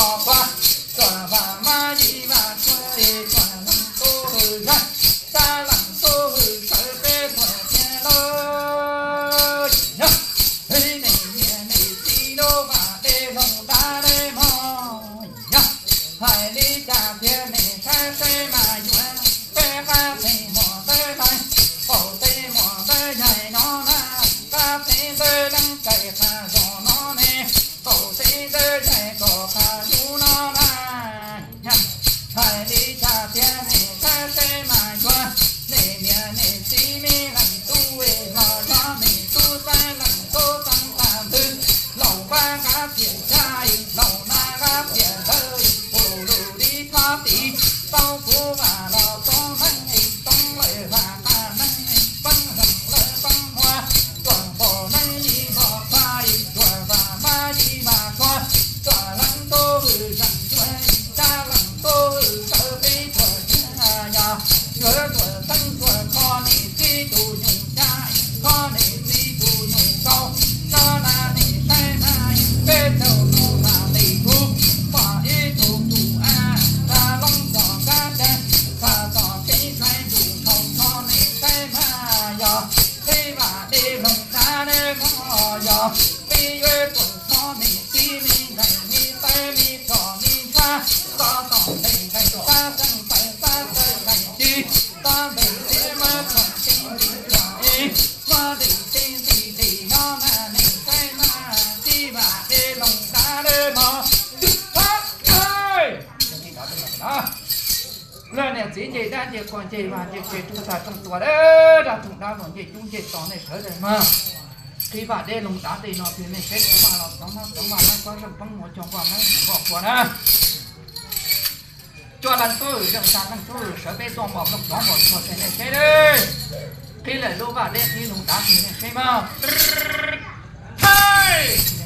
Tuam Vam Mab Yim Vam Tsua, Tuam Leej Tub Hwm Zaj, Tsab Leej Tub Hwm Sawv, peb tuam thiab lauj. Yog nej niam nej txiv lub vaj dej loog dav deb mog, yog hais li cas thiaj nej saib seb mas yuav peb qab tseem muaj ntawv laij, qaum tseem muaj ntawv yaig no na, qab tseem ntawv leej kaim qab zos no ne, qaum tseem ntawv yaig tom qab zos no na. Hais li cas thiaj nej saib seb mas yuav nej niam nej txiv me leej tub los yog nej tub xeeb leej tub xeeb tag ntwg, laus vaj qab tiam tsa, laus nab qab tiam ntawd, ua lus li thov tim tau kuv vam los txoov neeg, toob lawm vam qab neeg, poob zeem lawm poob muag, tuam npom neeg yim npom qhua, tuam vam mab yim vam tsua, tuam leej tub hwm zeem yuav, tsab leej tub hwm sawv peb tuam thiab yog, yuav tuam xeeb tuam kho nej txiv tus nyuj ca, kho nej txiv tus nyuj kaus, kho na nej saib na, peb caug tus vam li kuv, pom ib tug tus a, a loob tom kab cai, xa tom kev hlais yus thaum kho nej saib na, yog peb vam dej loog dav deb mog, yog peb yuav tuam kho nej txiv me ntxhais me tawb me txom me ntxhab, txog tom ntees nqaij xab xeeb xaws xab xaws nqaij ci, txog ntees teb muab txog teb nqis txog ib, muab ntees teb nqis nqis no na nej saib na, txiv vam dej loog dav deb mog. Lawv niam txiv nce dab nce qhua nce vaj nce tsev rooj tag rooj tua dab, raj rooj dab los nce cub nce tos nej sawv daws mog. Qhib vaj dej loog dav dej no tiag nej saib kuv vaj los txoov vaj txoov vaj lawv kuab zeej poob muag cog vaj lawv npog qhua na. Cua leej tub zeej tag leej tub sawv peb tuaj npog ploog tov npog txhua tiag nej saib dab. Qhib lawm lub vaj dej qhib loog dav tiag nej saib mog. Hais!